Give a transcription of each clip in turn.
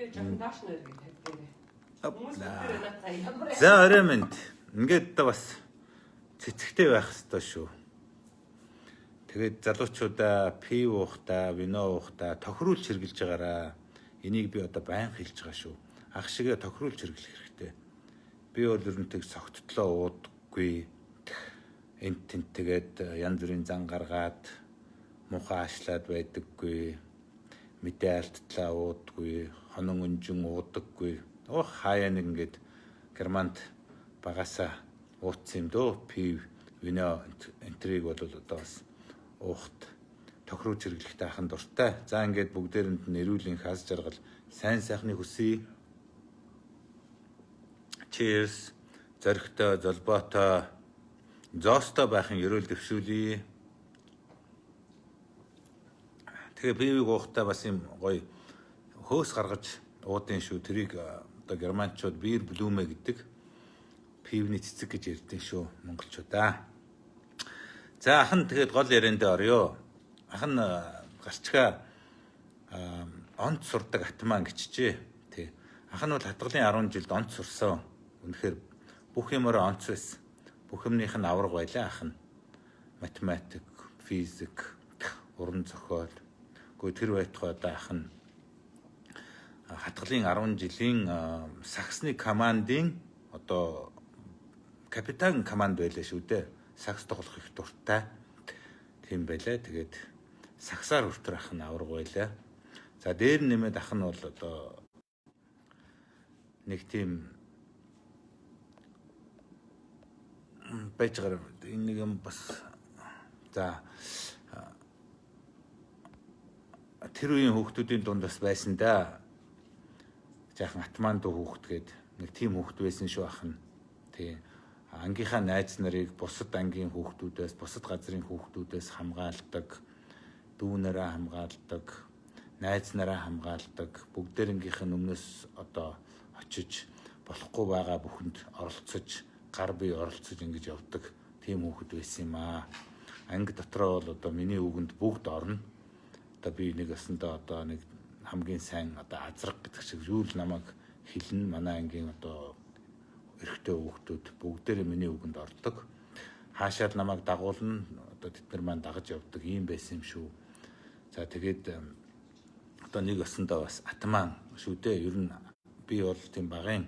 Би жоохон доош нь өргөж тавьдیں۔ Хүмүүс бүгд надад ямар За орой минь. Ингээд одоо бас цэцэгтэй байх ёстой шүү. Тэгээд залуучуудаа пив уухтаа, вино уухтаа тохируулж хэрглэж байгаараа. Энийг би одоо байнга хэлж байгаа шүү. Ах шигээ тохируулж хэрэглэх хэрэгтэй. Би бол ерөнхийдөө согттлоо уудаггүй. Энт тент тэгээд янз бүрийн зан гаргаад муухай аашлаад байдаггүй. Мэдээ алдтлаа уудаггүй, хонон өнжин уудаггүй. Ох хаяа нэг ингээд Германд багасаа ууцсан юм дөө. Пив, вино энтриг бол одоо бас уухт тохируулж хэрэглэхтэй ахын дуртай. За ингээд бүгдээрэнд нь эрүүл энх аз жаргал сайн сайхныг хүсье. Cheers. Зоригтой, золбоотой, зоостой байхын ерөөл дэвшүүлье. Тэгээ пивийг уухтаа бас юм гоё хөөс гаргаж уудын шүү. Тэрийг одоо германчууд Bierblume гэдэг пивний цэцэг гэж ярьдэн шүү монголчуудаа. За ах нь тэгээд гол ярианд орё. Ах нь гарчгаа онц сурдаг атман гэчжээ. Тий. Ах нь бол хадгалын 10 жилд онц сурсан. Үнэхээр бүх юмараа онц байсан. Бүх юмных нь авраг байлаа ах нь. Математик, физик, уран зохиол. Гэхдээ тэр байтугай одоо ах нь хадгалын 10 жилийн саксны командын одоо капитан команд байлаа шүү дээ. Сакс тоглох их дуртай. Тийм байлаа. Тэгээд саксаар хүртэр ах нь авраг байлаа. За дээр нэмээд ах нь бол одоо нэг тийм байж байгаа энэ нэг юм бас за тэр үеийн хүүхдүүдийн дунд бас байсан да. Жаахан атман дүү хүүхд гээд нэг тийм хүүхд байсан шүү ах нь. Тий. Ангийнхаа найз нарыг бусад ангийн хүүхдүүдээс, бусад газрын хүүхдүүдээс хамгаалдаг, дүүнэрээ хамгаалдаг, найз нараа хамгаалдаг, бүгдээрнгийнх нь өмнөөс одоо очиж болохгүй байгаа бүхэнд оролцож, гар бие оролцож ингэж явдаг тийм хүүхэд байсан юм аа. Анги дотроо бол одоо миний үгэнд бүгд орно. Одоо би нэг өсөндөө одоо нэг хамгийн сайн одоо азраг гэдэг шиг юу л намайг хэлнэ. Манай ангийн одоо эрэгтэй хүүхдүүд бүгдээрээ миний үгэнд ордог. Хаашаад намайг дагуулна. Одоо тэд нар маань дагаж явдаг ийм байсан юм шүү. За тэгээд одоо нэг өсөндөө бас атман шүү дээ. Ер нь би бол тийм багын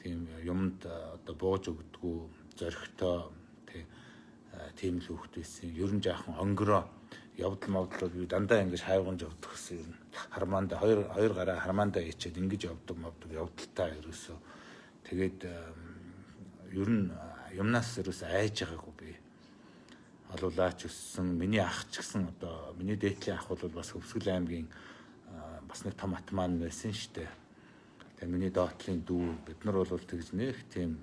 тийм юмд одоо бууж өгдөггүй, зоригтой тийм л хүүхэд байсан. Ер нь жаахан онгороо явдал мовдлоо би дандаа ингэж хайвганж явдаг гэсэн юм. Хармаанда хоёр гараа хармаандаа ичээд ингэж явдаг мовдог явдалтай ерөөсөө. Тэгээд ер нь юмнаас ерөөсөө айж байгаагүй би. Олуулаач өссөн. Миний ах ч гэсэн одоо миний дээдлийн ах бол бас Хөвсгөл аймгийн бас нэг том атман байсан шүү дээ. Тэгээ миний доотлын дүү бид нар бол тэгж нэх тийм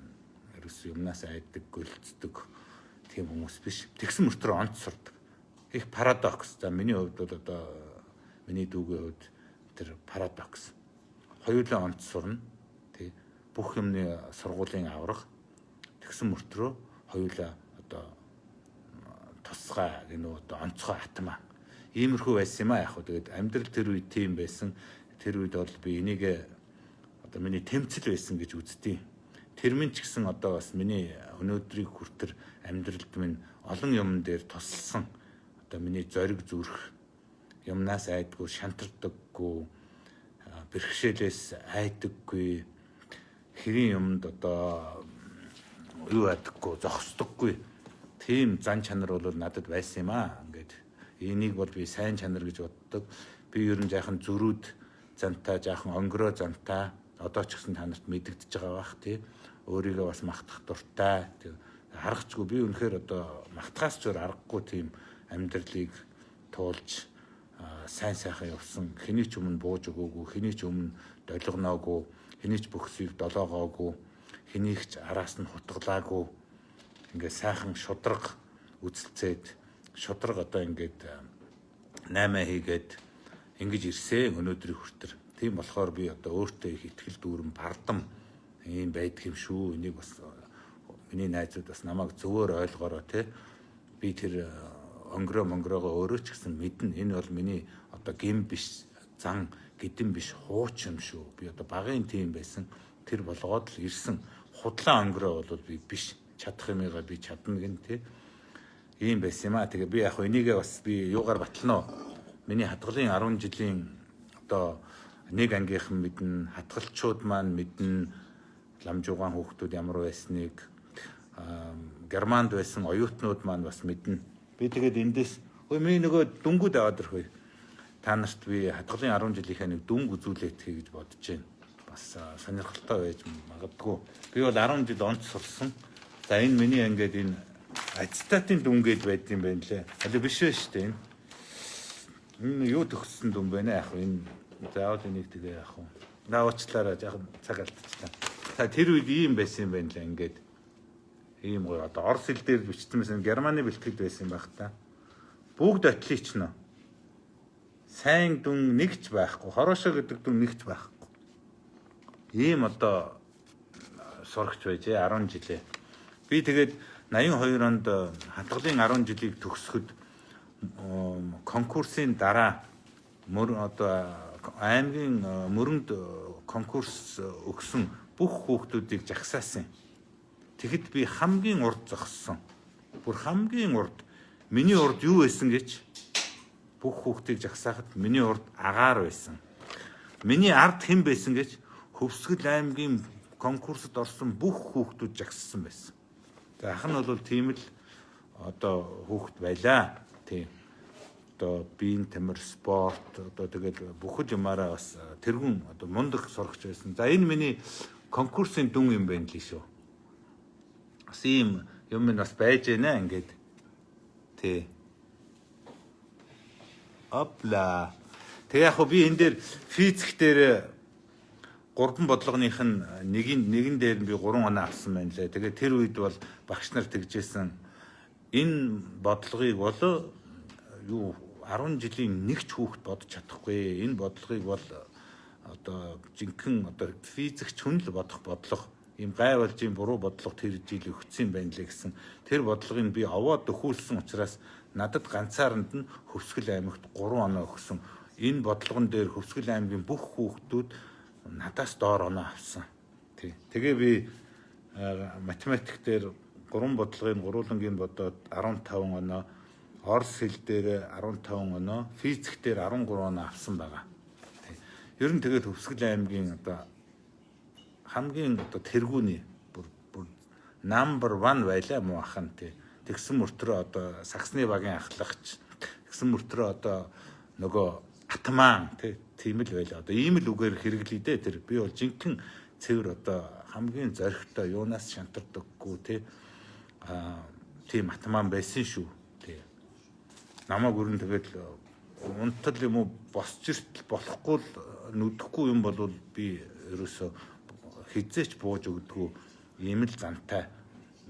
ерөөсөө юмнаас айдаг, гөлцдөг тийм хүмүүс биш. Тэгсэн мөртрөө онц сурдаг. Их парадокс. За миний хувьд бол одоо миний дүүгийн хувьд тэр парадокс. Хоёулаа онц сурна. Тий. Бүх юмны сургуулийн авраг. Тэгсэн мөртрөө хоёулаа одоо тусгай гэнэ одоо онцгой атмаа. Иймэрхүү байсан юм а яг хөө. Тэгээд амьдрал тэр үед тийм байсан. Тэр үед бол би энийг одоо миний тэмцэл байсан гэж үздэг. Тэр минь ч гэсэн одоо бас миний өнөөдрийг хүртэр амьдралд минь олон юм дээр тусалсан. Одоо миний зориг зүрх юмнаас айдгүй, шантардаггүй, бэрхшээлээс айдаггүй, хэрийн юмд одоо юу ядаггүй, зогсдоггүй тийм зан чанар бол надад байсан юм аа. Ингээд энийг бол би сайн чанар гэж боддог. Би ер нь жаахан зөрүүд зантай, жаахан онгороо зантай одоо ч гэсэн та нарт мэдэгдэж байгаа бах тий. Өөрийгөө бас махтах дуртай. Тэг аргачгүй би үнэхээр одоо махтахаас ч өөр аргагүй тийм амьдралыг туулж сайн сайхан явсан. Хэний ч өмнө бууж өгөөгүй, хэний ч өмнө долгоноогүй, хэний ч бөхсийг долоогоогүй, хэнийг ч араас нь хутгалаагүй. Ингээд сайхан шудраг үзэлцээд шудраг одоо ингээд 8 хийгээд ингэж ирсэн өнөөдрийг хүртэр. Тийм болохоор би одоо өөртөө их итгэл дүүрэн бардам ийм байдаг юм шүү. Энийг бас миний найзууд бас намайг зөвөр ойлгоорой те. Би тэр онгороо монгороогоо өөрөө ч гэсэн мэднэ. Энэ бол миний одоо гим биш, зан гэдэм биш хууч юм шүү. Би одоо багын тим байсан. Тэр болгоод л ирсэн. Худлаа өнгөрөө бол би биш. Чадах юмыгаа би чадна гэн тий. Ийм байсан юм аа. Тэгээ би яг энийгээ бас би юугаар батлана уу? Миний хадгалын 10 жилийн одоо нэг ангийнхан мэднэ, хатгалчууд маань мэднэ, ламжуугаан хүүхдүүд ямар байсныг, Германд байсан оюутнууд маань бас мэднэ. Би тэгээд эндээс ой миний нөгөө дүнгүүд аваад ирэх үе. Та нарт би хадгалын 10 жилийнхаа нэг дүнг үзүүлээтгэе гэж бодож байна. Бас сонирхолтой байж магадгүй. Би бол 10 жил онц сурсан. За энэ миний ингээд энэ аттестатын дүнгээд байд юм байна лээ. Аль биш вэ шүү дээ энэ. Энэ юу төгссөн дүн бэ нэ яг энэ заавал энийг тэгээ яах вэ? Наа уучлаарай жаахан цаг алдчихлаа. За тэр үед ийм байсан юм байна лээ ингээд. Ийм гоё одоо орос хэл дээр бичсэн байсан, Германы бэлтгэлд байсан юм байх та. Бүгд отлично. Сайн дүн нэгч байхгүй, хорошо гэдэг дүн нэгч байхгүй. Ийм одоо сурагч байжээ 10 жилээ. Би тэгээд 82 онд хадгалын 10 жилийг төгсөхөд конкурсын дараа мөр одоо аймгийн мөрөнд конкурс өгсөн бүх хүүхдүүдийг жагсаасан. Тэгэхэд би хамгийн урд зогссон. Бүр хамгийн урд. Миний урд юу байсан гэж бүх хүүхдийг жагсаахад миний урд агаар байсан. Миний ард хэн байсан гэж Хөвсгөл аймгийн конкурсод орсон бүх хүүхдүүд жагссан байсан. За ах нь бол тийм л одоо хүүхэд байлаа. Тийм. Одоо биеийн тамир, спорт одоо тэгэл бүхэл юмараа бас тэргүүн одоо мундаг сурагч байсан. За энэ миний конкурсын дүн юм байна лээ шүү. Бас ийм юм минь бас байж гэнэ ингээд. Тий. Опла. Тэгээ яг хөө би энэ дээр физик дээр гурван бодлогоных нь нэгэн дээр нь би 3 оноо авсан байна лээ. Тэгээ тэр үед бол багш нар тэгжсэн. Энэ бодлогыг бол юу 10 жилийн нэг ч хүүхэд бодож чадахгүй. Энэ бодлогыг бол одоо жинхэнэ одоо физикч хүн л бодох бодлого. Ийм гай болж ийм буруу бодлого тэр жил өгсөн юм байна лээ гэсэн. Тэр бодлогыг би овоод өхүүлсэн учраас надад ганцааранд нь Хөвсгөл аймагт 3 оноо өгсөн. Энэ бодлогон дээр Хөвсгөл аймгийн бүх хүүхдүүд надаас доор оноо авсан. Тий. Тэгээ би математик дээр гурван бодлогын гурвуулангийн бодоод 15 оноо, орос хэл дээр 15 оноо, физик дээр 13 оноо авсан байгаа. Тий. Ер нь тэгээд Хөвсгөл аймгийн одоо хамгийн одоо тэргүүний бүр number 1 байлаа муу ахан тий. Тэгсэн мөртрөө одоо саксны багийн ахлагч, тэгсэн мөртрөө одоо нөгөө атман тий, тийм л байлаа. Одоо ийм л үгээр хэрэглэе дээ тэр. Би бол жинхэнэ цэвэр одоо хамгийн зоригтой, юунаас шантардаггүй тий. Аа тийм атман байсан шүү. Тий. Намайг өрн тэгэл унтал юм уу босч иртэл болохгүй л нүдэхгүй юм бол би ерөөсө хизээч бууж өгдөггүй ийм л зантай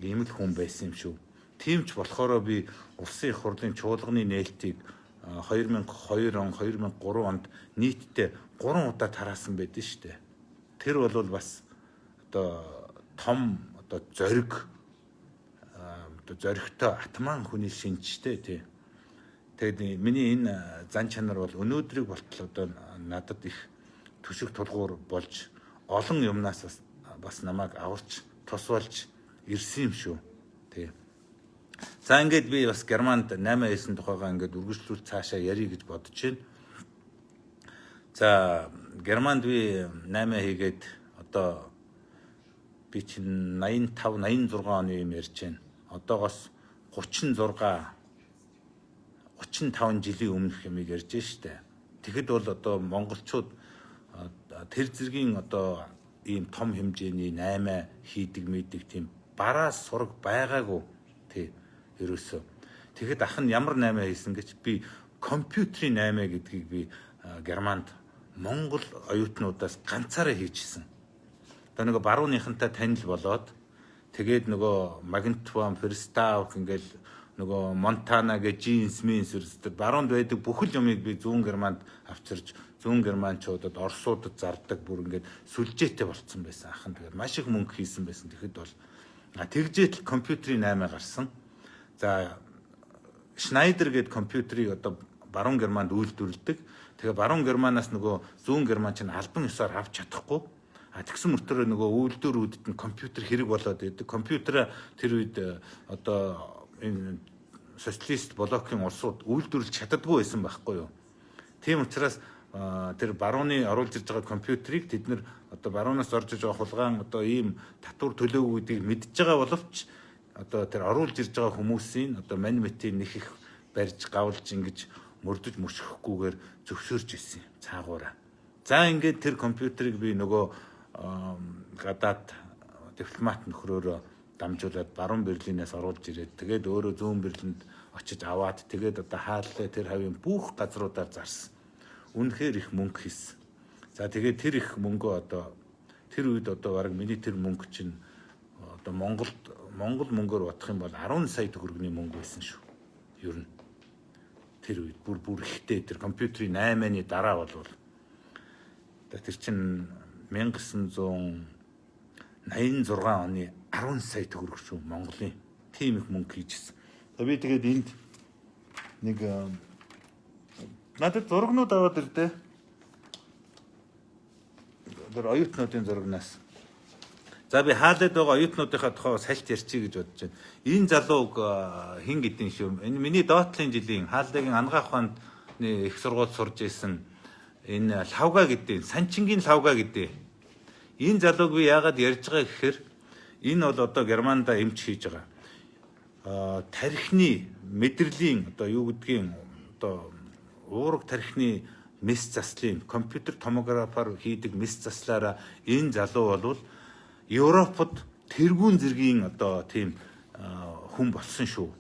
ийм л хүн байсан юм шүү. Тийм ч болохоор би улсын их хурлын чуулганы нээлтийг 2002 он, 2003 онд нийтдээ 3 удаа тараасан байдсан шүү дээ. Тэр бол бас одоо том одоо зориг одоо зоригтой атман хүний шинжтэй тий. Тэгээд миний энэ зан чанар бол өнөөдрийг болтол одоо надад их төшөг тулгуур болж олон юмнаас бас намайг аварч тус болж ирсэн юм шүү. Тий. За ингээд би бас Германд 8-9 тухайгаа ингээд үргэлжлүүл цаашаа ярих гэж бодож байна. За Германд би 8 хийгээд одоо би чинь 85 86 оны юм ярьж байна. Одоогоос 36 35 жилийн өмнөх юмыг ярьж штэ. Тэгэхэд бол одоо монголчууд тэр зэргийн одоо ийм том хэмжээний 8 хийдэг мэдэг тийм бараа сураг байгаагүй тий ерөөсөө. Тэгэхэд ах нь ямар 8 хийсэн гэж би компьютерийн 8 гэдгийг би Германд Монгол оюутнуудаас ганцаараа хийчихсэн. Одоо нөгөө барууныхантай танил болоод тэгээд нөгөө Магнитфон, Ферстав ингээл нөгөө Монтана гэ джинс минс өрсдөг баруунд байдаг бүхэл юмыг би зүүн Германд авчирж зүүн Германчуудад Оросуудад зардаг бүр ингээд сүлжээтэй болцсон байсан ахын. Тэгээд маш их мөнгө хийсэн байсан. Тэгэхэд бол тэгжээт л компьютерийн 8 гарсан. За Schneider гээд компьютерийг одоо Баруун Германд үйлдвэрлэдэг. Тэгээ Баруун Германаас нөгөө Зүүн Герман чинь албан ёсоор авч чадахгүй. А тэгсэн мөртөө нөгөө үйлдвэрүүдэд нь компьютер хэрэг болоод байдаг. Компьютер тэр үед одоо энэ социалист блокийн улсууд үйлдвэрлэж чаддаггүй байсан байхгүй юу. Тийм учраас тэр барууны оруулж ирж байгаа компьютерийг тэд нэр одоо баруунаас орж иж байгаа хулгаан одоо ийм татвар төлөөгүйдийг мэдж байгаа боловч одоо тэр оруулж ирж байгаа хүмүүсийн одоо мань мэтийн нэх их барьж гавлж ингэж мөрдөж мөшгөхгүйгээр зөвшөөрч ирсэн юм цаагаараа. За ингээд тэр компьютерийг би нөгөө гадаад дипломат нөхрөөрөө дамжуулаад Баруун Берлинээс оруулж ирээд тэгээд өөрөө Зүүн Берлинд очиж аваад тэгээд одоо хааллаа тэр хавийн бүх газруудаар зарсан. Үнэхээр их мөнгө хийсэн. За тэгээд тэр их мөнгөө одоо тэр үед одоо бараг миний тэр мөнгө чинь одоо Монголд Монгол мөнгөөр бодох юм бол 10 сая төгрөгийн мөнгө байсан шүү. Ер нь тэр үед бүр ихтэй тэр компьютерийн 8-ны дараа болвол тэр чинь 1986 оны 10 сая төгрөг шүү Монголын. Тийм их мөнгө хийжсэн. За би тэгээд энд нэг надад зургнууд аваад ирдэ. Тэр оюутнуудын зурагнаас. За би хаалад байгаа оюутнуудынхаа тухай сальт ярьчих гэж бодож байна. Энэ залууг хэн гэдэн шүү. Энэ миний доотлын жилийн хааллагын ангаах ухааны их сургууль сурж исэн энэ Лавга гэдэг, Санчингийн Лавга гэдэг. Энэ залууг би яагаад ярьж байгаа гэхээр энэ бол одоо Германда эмч хийж байгаа. Тархины мэдрэлийн одоо юу гэдгийг одоо уураг тархины мэс заслын компьютер томографаар хийдэг мэс заслаараа энэ залуу болвол Европод тэргүүн зэргийн одоо тийм хүн болсон шүү.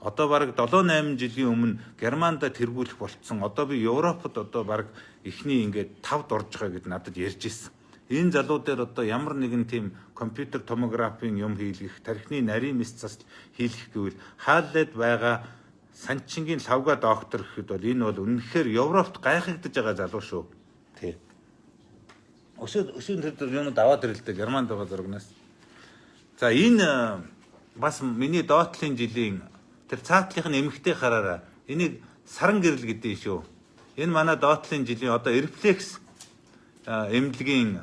Одоо бараг 7 8 жилийн өмнө Германда тэргүүлэх болцсон. Одоо би Европод одоо бараг эхний ингээд 5-д орж байгаа гэд надад ярьж ирсэн. Энэ залуу дээр одоо ямар нэгэн тийм компьютер томографийн юм хийлгэх, тархины нарийн мэс засал хийлгэх гэвэл хааллад байгаа Санчингийн Лавга доктор гэхэд бол энэ бол үнэхээр Европт гайхагдаж байгаа залуу шүү. Тий. Өшөө тэр юмуд аваад ирэлтэй Германд байгаа зурагнаас. За энэ бас миний доотлын жилийн тэр цаатлынх нь эмэгтэй хараараа энийг саран гэрэл гэдэг шүү. Энэ манай доотлын жилийн одоо рефлекс эмнэлгийн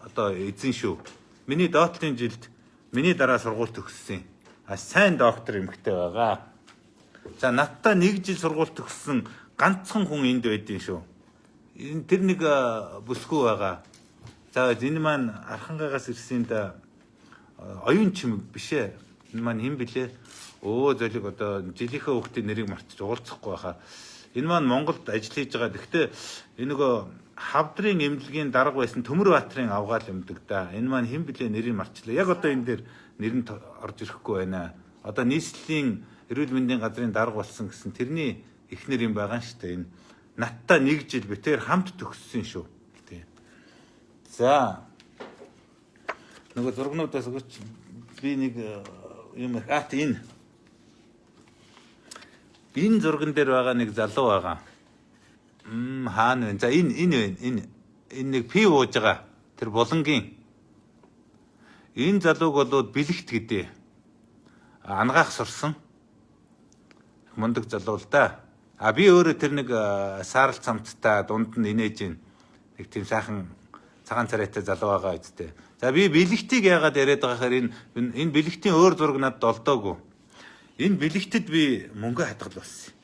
одоо эзэн шүү. Миний доотлын жилд миний дараа сургууль төгссөн. А сайн доктор эмэгтэй байгаа. За надтай нэг жил сургууль төгссөн ганцхан хүн энд байдیں шүү. Энэ тэр нэг бүсгүй байгаа. За энэ маань Архангайгаас ирсэн да оюун чимэг биш ээ. Энэ маань хэн блэ? Өө золиг одоо жилийнхээ хүүхдийн нэрийг мартаж уулзахгүй байхаа. Энэ маань Монголд ажил хийж байгаа. Гэхдээ энэ нөгөө хавдрын эмнэлгийн дарга байсан Төмөр Баатрын авгаал юмдаг да. Энэ маань хэн блэ нэрийг мартчлаа. Яг одоо энэ дээр нэр нь орж ирэхгүй байна. Одоо нийслэлийн эрүүл мэндийн газрын дарга болсон гэсэн тэрний эхнэр юм байгаа шүү дээ. Энэ надтай нэг жил битээр хамт төгссөн шүү. Тий. За нөгөө зургнуудаас өгөөч би нэг юм аат энэ зурган дээр байгаа нэг залуу байгаа. Хаана вэ? За энэ байна. Энэ нэг пив ууж байгаа. Тэр булангийн. Энэ залууг болоод бэлэгт гэдэг. Ангаах сурсан. Мундаг залуу л да. А би өөрөө тэр нэг саарал цамцтай дунд нь инээж гин. Нэг тийм сайхан цагаан царайтай залуу байгаа үсттэй. За би бэлэгтийг яагаад яриад байгаа гэхээр энэ бэлэгтийн өөр зураг надад олдоогүй. Энэ бэлэгтэд би мөнгө хадгалсан.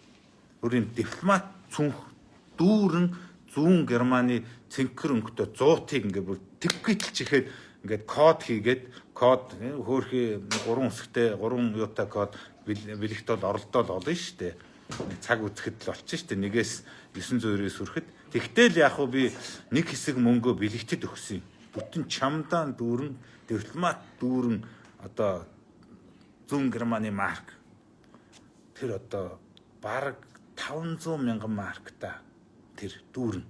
Өөр юм дипломат цүнх дүүрэн зүүн Германы цэнхэр өнгөтэй 100-ыг ингээ бүр тэгвгитэлж ихэд ингээд код хийгээд код хөөхий 3 үсгтэй 3 юутай код бэлэгт бол оролдоол олно шүү дээ. Цаг үзэхэд л болчих шүү дээ. Нэгээс 999 хүрэхэд. Тэгтэл яг хуу би нэг хэсэг мөнгөө бэлэгтэд өгсөн. Бүтэн чамдаан дүүрэн дипломат дүүрэн одоо зүүн Германы марк. Тэр одоо бараг 500 мянган маркта тэр дүүрэн.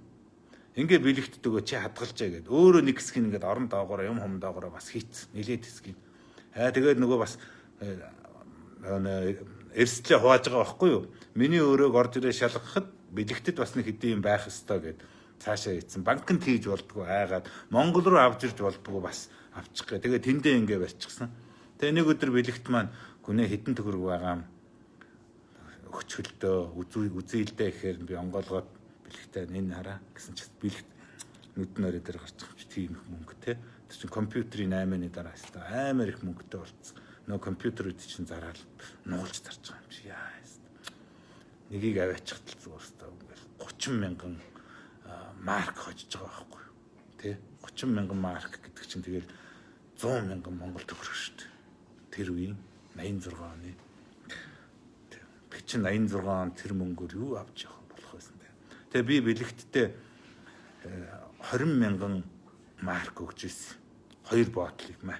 Ингээ бэлэгддэг чи хадгалжээ гэд. Өөрөө нэг хэсгийг ингээд орон доогоороо юм хум доогоороо бас хийц. Нилээд хэсгийг. Аа тэгээд нөгөө бас эрсдлээ хувааж байгаа байхгүй юу? Миний өрөөг орж ирээ шалгахад бэлэгтэд бас нэг хэдийн юм байх ёстой гэд цаашаа ийцэн. Банкнд хийж болдгоо айгаад Монгол руу авч ирж болдгоо бас авчих гэ. Тэгээд тэндээ ингээ барьчихсан. Тэгээ нэг өдөр бэлэгт маань гүнээ хитэн төгрөг байгаа юм. өгчхөлдөө үзээлдээ гэхээр би онгоолгоод бэлэгтэй энэ хараа гэсэн чинь бэлэгт нүдэн орой дээр гарч байгаа чи тийм их мөнгө те. Тэр чинь компьютерийн 8-ны дараа хэвээр амар их мөнгөтэй болцсон. Нөө компьютерүүд чинь зараал нуулж зарж байгаа юм чи яа. Нэгийг аваачих тал зүгээр хэвээр ингээл 30 мянган марк хожиж байгаа байхгүй юу? Тэ 30 мянган марк гэдэг чинь тэгэл 100 мянган монгол төгрөг шүү дээ. Тэр үеийн 86 оны. Тэг чинь 86 он тэр мөнгөөр юу авч явах болох байсан бэ? Тэгээ би бэлэгттэй 20 мянган марк өгч ирсэн. Хоёр ботлыг маа.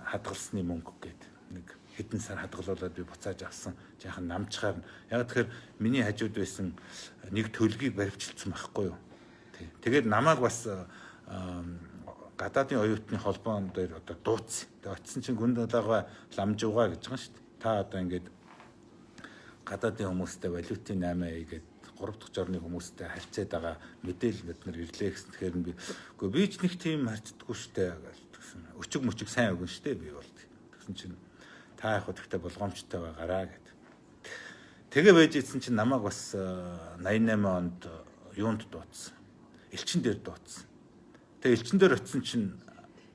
Хадгалсны мөнгө гээд нэг хэдэн сар хадгалуулаад би буцааж авсан. Жаахан намчхаар. Яг тэгэхээр миний хажууд байсан нэг төлгийг баривчилсан байхгүй юу? Тэгээд намайг бас гадаадын оюутны холбоон дээр одоо дууцсан. Тэгээд очисон чинь гүн далайгаа ламжуугаа гэж байгаа шүү дээ. Та одоо ингээд гадаадын хүмүүстэй валютын 8 хийгээд 3 дахь жорны хүмүүстэй харьцаад байгаа мэдээлэл бид нар ирлээ гэсэн. Тэгэхээр би үгүй би ч нэг тийм харьцдаггүй шүү дээ гэсэн. Өчөг мөчөг сайн өгөн шүү дээ би бол. Тэгсэн чинь та яг гэхдээ болгоомжтой байгаараа гэд. Тэгээ байж ийсэн чинь намайг бас 88 онд юунд дуудсан. Элчин дээр дуудсан. Тэгээ элчин дээр очисон чинь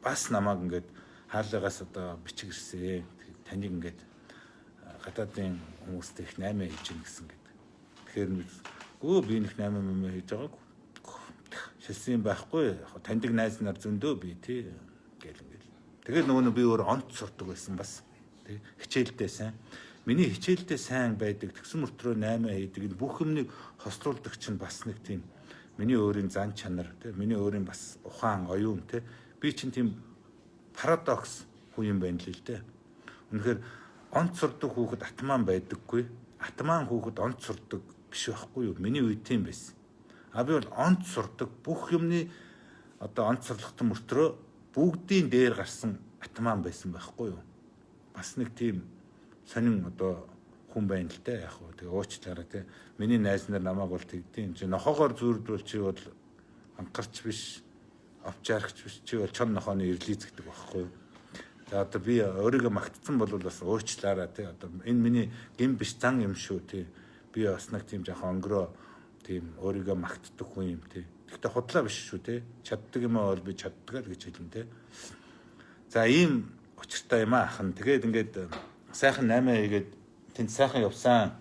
бас намайг ингээд хаалгаас одоо бичиг ирсэн. Таныг ингээд гадаадын хүмүүстэй их 8 хийж гин гэсэн гэдэг. Тэгэхээр өө би нэг 8 юм хийж байгаагүй. Шилсэн юм байхгүй. Яг таньдаг найз нар зөндөө би тий гэл ингээл. Тэгэл нөгөө нь би өөр онц сурдаг байсан бас. Тий хичээлдээ сайн. Миний хичээлдээ сайн байдаг тэгсэн мөртрөө 8 хийдэг энэ бүх юмныг хослуулдаг чинь бас нэг тийм миний өөрийн зан чанар тий миний өөрийн бас ухаан оюун тий би чинь тийм парадокс хүн юм байна л л дээ. Үнэхээр онц сурдаг хүүхэд атман байдаггүй. Атман хүүхэд онц сурдаг биш байхгүй юу? Миний үед тийм байсан. А би бол онц сурдаг бүх юмны одоо онц сурлахтан мөртрөө бүгдийн дээр гарсан атман байсан байхгүй юу? Бас нэг тийм сонин одоо хүн байна л дээ яг хөө. Тэгээ уучлаарай те. Миний найз нар намайг бол тэгдэм. Чи нохоогоор зүүрдвэл чи бол ангарч биш, овчаарч биш. Чи бол чон нохооны ирлийз гэдэг байхгүй юу? За одоо би өөрийгөө магтцсан бол бас уучлаарай те. Одоо энэ миний гин биш зан юм шүү те. Би бас нэг тийм жоохон өнгөрөө тийм өөрийгөө магтдаг хүн юм те. Гэхдээ худлаа биш шүү те. Чаддаг юм аа бол би чаддаг л гэж хэлнэ те. За ийм учиртай юм аа ах нь. Тэгээд ингээд сайхан 8 хийгээд тэнд сайхан явсан.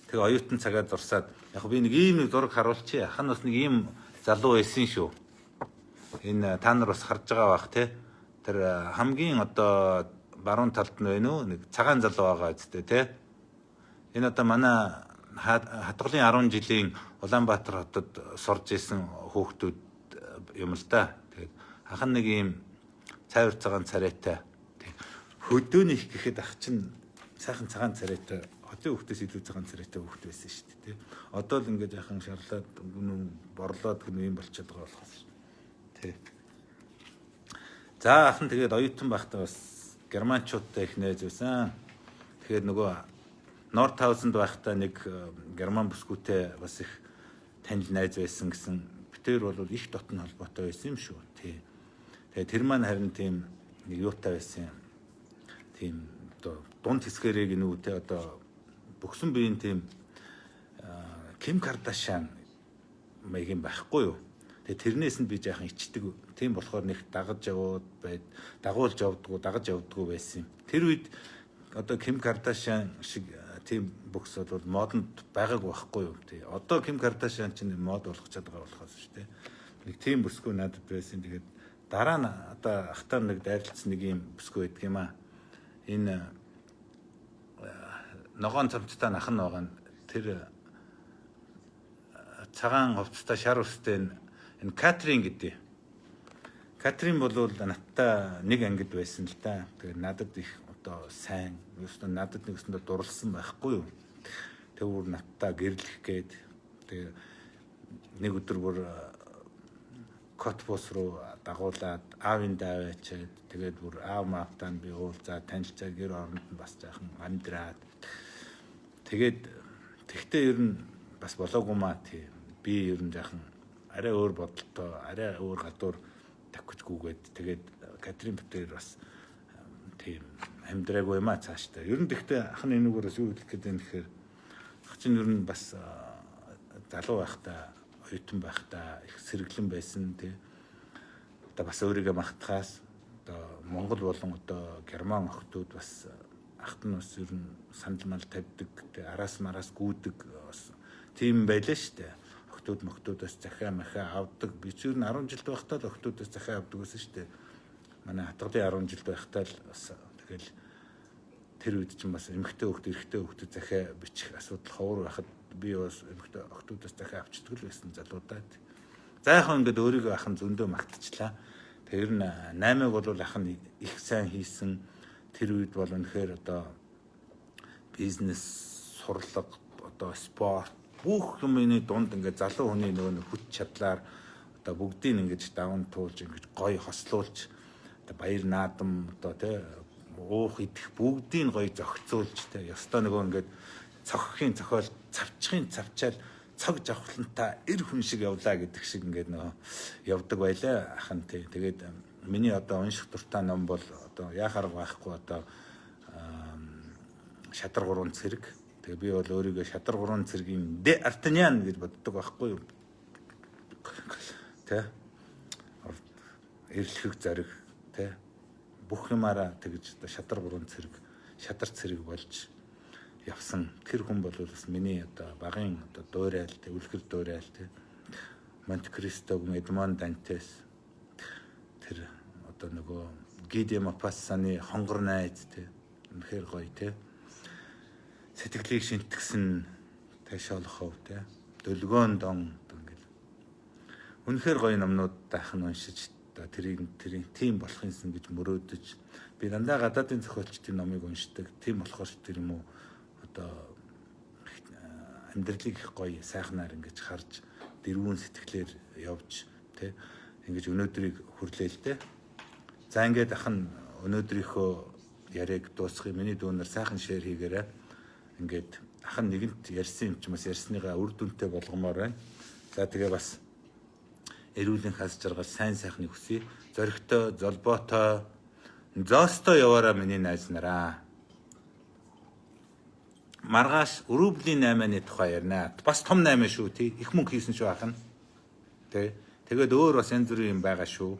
Тэгээ оюутан цагаа зурсаад яг би нэг ийм нэг зураг харуулчих. Ах нь бас нэг ийм залуу байсан шүү. Энэ та нар бас харж байгаа бах те. Тэр хамгийн одоо баруун талд нь байна уу? Нэг цагаан залуу байгаа үстэй те. Энэ одоо манай хадгалын 10 жилийн Улаанбаатар хотод сурж исэн хүүхдүүд юм л да. Тэгээд ах нь нэг ийм цайвар цагаан царайтай. Хөдөөний их гэхэд ах чинь сайхан цагаан царайтай хотын хүүхдээс илүү цагаан царайтай хүүхд байсан шүү дээ. Одоо л ингээд яхан шарлаад борлоод гэнэ юм болчиход байгаа болохоос шүү. Тэ. За ах нь тэгээд оюутан байхдаа бас германчуудтай их найз байсан. Тэгэхээр нөгөө Нордхаузенд байхдаа нэг герман бүсгүйтэй бас их танил найз байсан гэсэн. Битэр бол их дотн холбоотой байсан юм шүү. Тий. Тэгээд тэр маань харин тийм нэг юутай байсан юм. Тийм одоо дунд хэсгэрээ гинүү те одоо бөгсөн биеийн тийм Ким Кардашиан маягийн байхгүй юу. Тэгээ тэрнээс нь би жаахан ичдэг. Тийм болохоор нэг дагаж явууд байд, дагуулж явдгуу, дагаж явдгуу байсан юм. Тэр үед одоо Ким Кардашиан шиг тийм бөгс бол модонд байгаагүй байхгүй юу. Тий. Одоо Ким Кардашиан чинь мод болгож чадгаа болохоос шүү дээ. Нэг тийм бүсгүй надад байсан. Тэгээд дараа нь одоо ахтар нэг дайрлцсан нэг юм бүсгүй байдаг юм аа. Энэ ногоон цамцтай нах нь байгаа нь тэр цагаан хувцастай шар үстэй энэ Катрин гэдэг. Катрин бол надтай нэг ангид байсан л да. Тэгээд надад их одоо сайн, ерөөсөө надад нэг өсөндөө дурлсан байхгүй юу. Тэр бүр надтай гэрлэх гээд тэгээ нэг өдөр бүр Котбус руу дагуулад аавын даваачаад тэгээд бүр аав маавтаа би уулзаад танилцаад гэр оронд нь бас жаахан амьдраад тэгээд тэгтээ ер нь бас болоогүй маа тий. Би ер нь жаахан арай өөр бодолтой, арай өөр гадуур тавьчихгүйгээд тэгээд Катрин Битэр бас тийм амьдраагүй юм а цаашдаа. Ер нь тэгтээ ах нь энэгээр бас юу хэлэх гээд байна гэхээр ах чинь ер нь бас залуу байхдаа, оюутан байхдаа их сэргэлэн байсан тий. Одоо бас өөрийгөө магтахаас одоо Монгол болон одоо Герман охтууд бас ахт нь бас ер нь сандал мал тавьдаг, тий, араас мараас гүйдэг бас тийм байлаа шүү дээ. Охтууд мохтуудаас захиа махиа авдаг. Би ч ер нь 10 жилд байхдаа л охтуудаас захиа авдаг байсан шүү дээ. Манай хатгалын 10 жилд байхдаа л бас тэгэл тэр үед чинь бас эмэгтэй хөхт, эрэгтэй хөхт захиа бичих асуудал ховор байхад би бас эмэгтэй охтуудаас захиа авчдаг л байсан залуудаа. За яг ингээд өөрийгөө ах нь зөндөө магтчихлаа. Тэр нь 8-ыг бол ах нь их сайн хийсэн. Тэр үед бол үнэхээр одоо бизнес, сурлага, одоо спорт бүх юмны дунд ингээд залуу хүний нөгөө хүч чадлаар одоо бүгдийг ингэж даван туулж ингэж гоё хослуулж одоо баяр наадам одоо тий уух идэх бүгдийг гоё зохицуулж тий ёстой нөгөө ингээд цохихын цохиол цавчхын цавчаал цог жавхлантаа эр хүн шиг явлаа гэдэг шиг ингээд нөгөө явдаг байлаа ах нь тий. Тэгээд миний одоо унших дуртай ном бол одоо яах арга байхгүй одоо шадар гурван цэрэг. Тэгээ би бол өөрийгөө шадар гурван цэргийн Д Артаньян гэж боддог байхгүй юу? Тэ? Эрлэхэг зориг тэ? Бүх юмараа тэгж одоо шадар гурван цэрэг, шадар цэрэг болж явсан. Тэр хүн бол бас миний одоо багын одоо дуурайл тэ, үлгэр дуурайл тэ. Монте Кристогийн Эдмон Дантес тэр одоо нөгөө Гиде Мопассаны хонгор найз тэ. Үнэхээр гоё тэ. Сэтгэлийг шинтгэсэн тэ Шолохов тэ. Дөлгөөн дон ингээл. Үнэхээр гоё номнууд даах нь уншиж одоо тэрийг тэрийн тийм болох юмсан гэж мөрөөдөж би дандаа гадаадын зохиолчдын номыг уншдаг. Тийм болохоор тэр юм уу одоо амьдралыг их гоё сайхнаар ингэж харж дэрвүүн сэтгэлээр явж тэ ингэж өнөөдрийг хүрлээ л дээ. За ингээд ах нь өнөөдрийнхөө яриаг дуусгая. Миний дүүнер сайхан шеэр хийгээрэй. Ингээд ах нь нэгэнт ярьсан юм чи бас ярьсныгаа үр дүнтэй болгомоор байна. За тэгээ бас эрүүлийн хас жаргал сайн сайхныг хүсье. Зоригтой, золбоотой, зоостой яваараа миний найз нараа. Маргааш рублийн 8-ны тухай ярина. Бас том 8 шүү тий. Их мөнгө хийсэн шүү ах нь. Тэ. Тэгээд өөр бас янз бүрийн юм байгаа шүү.